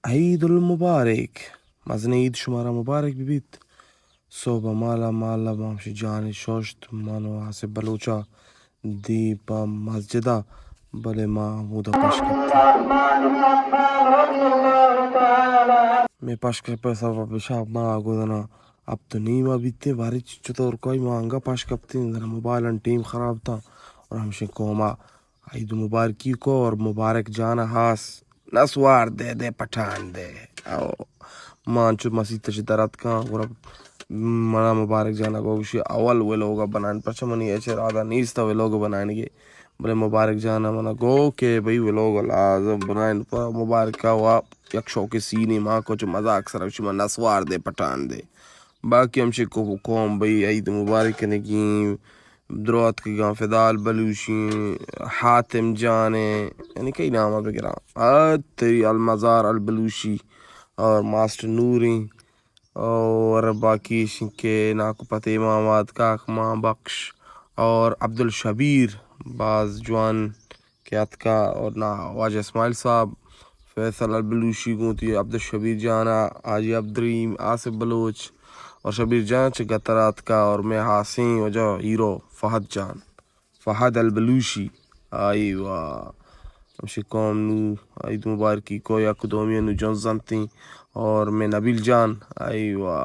عید المبارک، مزنیں عید شمارا مبارک بہ بیت۔ صبح مالا مالا ما ہمشی جان ششت، من و آصف بلوچا دی پہ مسجدا، بلے ما ہمودا پش کپتیں۔ مے پش کپے سبب شاپ ما گودنا ہپت و نیما بیتیں، باری چطور کوئی ما انگا پش کپتیں، ذرا موبائل ان ٹیم خراب تھا اور ہمشی قوما عید مبارکی کو اور مبارک جان ہاس نسوار دے دے پٹھان دے۔ او ما انچو مسیت چہ در اتکاں، گڑا منا مبارک جان ء گوشی اول ولوگ ء بنائین، پرچہ منی ہچ ارادہ نیست ولوگ بنائینگے، بلے مبارک جان ء منا گو کہ بھئی ولوگ لازم بنائین، پہ مبارک ء وا یک شوق سینے ما کو چو مزاق سر گوشی من نسوار دے پٹھان دے۔ باقی ہمشی کو قوم بھئی عید مبارک کنگی، درو اتکگاں فدال بلوشی، حاتم جان ء، یعنی کئی نام ء بگراں، آ، تئی المزار البلوشی اور ماسٹر نوریں اور باقی ایشیں کہ ناکو پتے محمد کاک ماں بخش اور عبدالشبیر باز جوان کہ اتکا اور نا واجہ اسماعیل صاحب، فیصل البلوشی گوں تی عبدالشبیر جانا، حاجی عبدالرحیم، آصف بلوچ اور شبیر جان چہ گتر اتکا اور میں حاسیں وجہ ہیرو فہد جان، فہد البلوشی، آئی وا ہمشی قوم نو عید مبارکی کو یک دومی نو جن زنتیں اور میں نبیل جان، آئی وا